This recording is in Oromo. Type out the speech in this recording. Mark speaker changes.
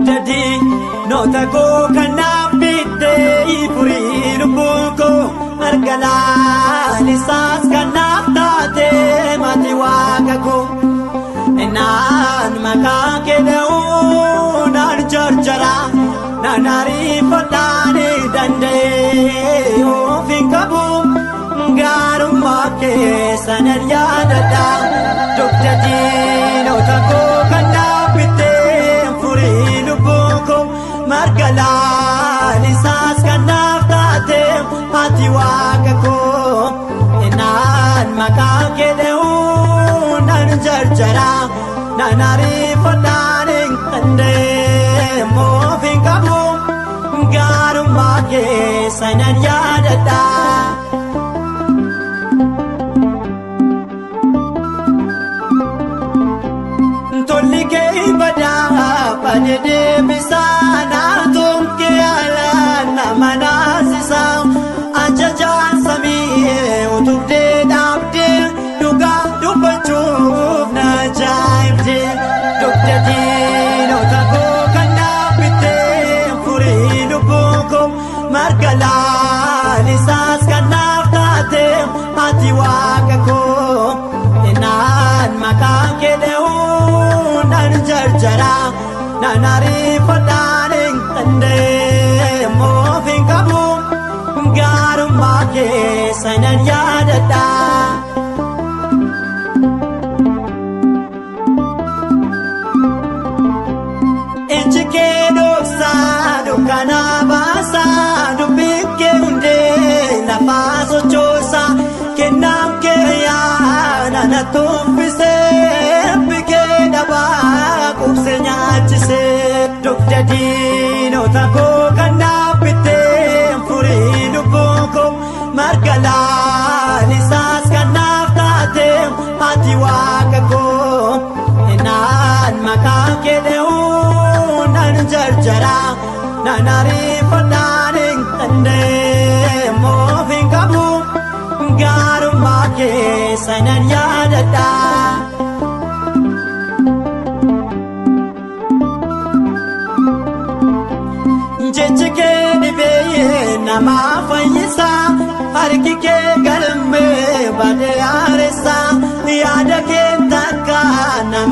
Speaker 1: Dugda diinota koo kanaaf bittee furii lubbuu koo marga laalisaas kanaaf taate mati waaqa koo. Naan maqaa kee dha'uu naan jarjara naan ariifadhaan danda'ee of hin qabu gaarummaa kee sanan yaadadha. Dugda diinota koo kanaaf bittee furii lubbuu koo marga laalisaas kanaaf taate ati waaqa koo. Naan maqaa kee dha'uu naan jarjara naan ariifadhaan danda'ee of hin qabu gaarummaa kee sanan yaadadha. Tolli kee badaa badee deebisaa naatuun kee alaa nama naasisaa ajajaan samii utubdee dhaabdee dhugaa dubbachuuf na ajaa'ibdee. Dugda diinota koo kanaaf bittee furii lubbuu koo marga laalisaas kanaaf taate ati waaqa koo. Naan maqaa kee dha'uu naan jarjara naan ariifadhaan danda'ee of hin qabu gaarummaa kee sanan yaadadha. Ijji kee dhoksaa dukkana baasaa dubbiin kee hundee lafaa sochoosaa kennaan kee yaada na tuffisee bikee dhabaa qubsee nyaachisee. Dugda diinota koo kanaaf bittee furii lubbuu koo marga laalisaas kanaaf taate ati waaqa koo. Naan maqaa kee dha'uu naan jarjara naan ariifadhaan danda'ee of hin qabu gaarummaa kee sanan yaadadha. Jechi kee dhibee nama fayyisaa harki kee galmee badee haaressaa yaada kee takka nama.